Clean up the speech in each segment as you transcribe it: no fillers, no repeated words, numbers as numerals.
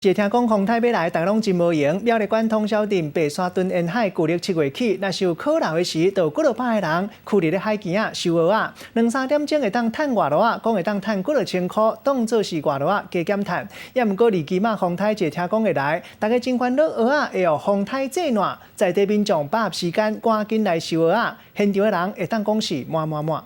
一聽講風颱欲來，大家攏真無閒。苗栗縣通霄鎮白沙屯沿海，舊曆7月起，若是有苦流的時，就有幾落百个人囥佇咧海墘仔收蚵仔。兩三點鐘會當趁外路仔，講會當趁幾落千箍，當做是外路仔加減趁。也毋過，而今仔風颱一聽講會來，大家真煩惱蚵仔會予風颱炸爛，在地民眾把握時間，趕緊來收蚵仔。現場的人會當講是滿滿滿。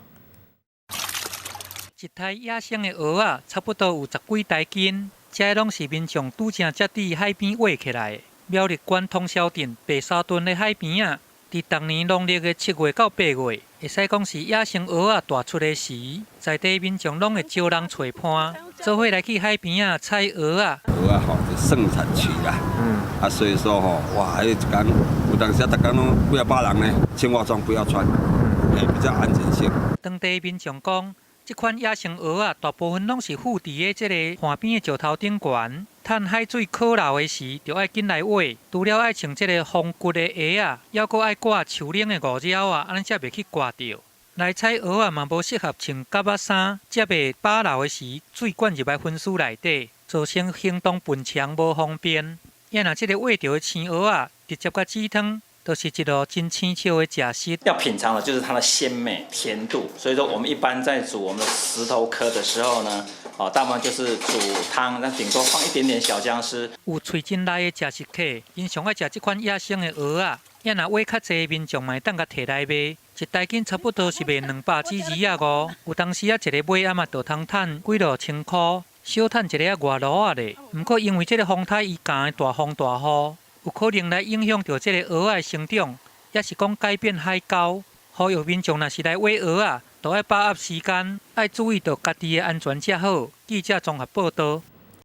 一袋野生的蚵仔，差不多有十幾台斤。這攏是民眾拄正才佇海邊挖起來的。苗栗縣通霄鎮白沙屯的海邊仔，佇逐年農曆的7月到8月，會使講是野生蚵仔大出的時，在地民眾攏會招人揣伴，做伙來去海邊仔採蚵仔。蚵仔吼是盛產期啦，啊，所以說吼，哇，彼一工有當時啊，逐工攏幾仔百人呢，青蛙裝不要穿，比較安全性。當地民眾講，這款野生蚵仔大部分攏是附佇咧這個岸邊的石頭頂懸，趁海水枯流的時，就愛緊來挖。除了愛穿這個防骨的鞋仔，猶閣愛掛樹奶的五爪仔，按呢才袂去割著。來採蚵仔嘛無適合穿夾仔衫，才袂飽流的時，水灌入來分屍內底，造成行動笨長無方便。也若這個挖著的青蚵仔，直接共煮湯，就是一道真輕巧的食食。要品嘗的就是它的鮮美甜度，所以說我們一般在煮我們的石頭科的時候呢，哦，大部分就是煮湯，那頂多放一點點小薑絲。有喙真利的食食客，𪜶上愛食這款野生的蚵仔，也若挖較濟，民眾嘛會當共提來賣，一台斤差不多是賣200至250，有當時啊，一个尾仔嘛就通趁幾落千箍，少趁一个仔外路仔咧。毋過因為這個風颱伊共的大風大雨，有可能來影響著這個蚵仔的生長，抑是講改變海溝。呼籲民眾若是來挖蚵仔，就愛把握時間，愛注意著家己的安全才好。記者綜合報導。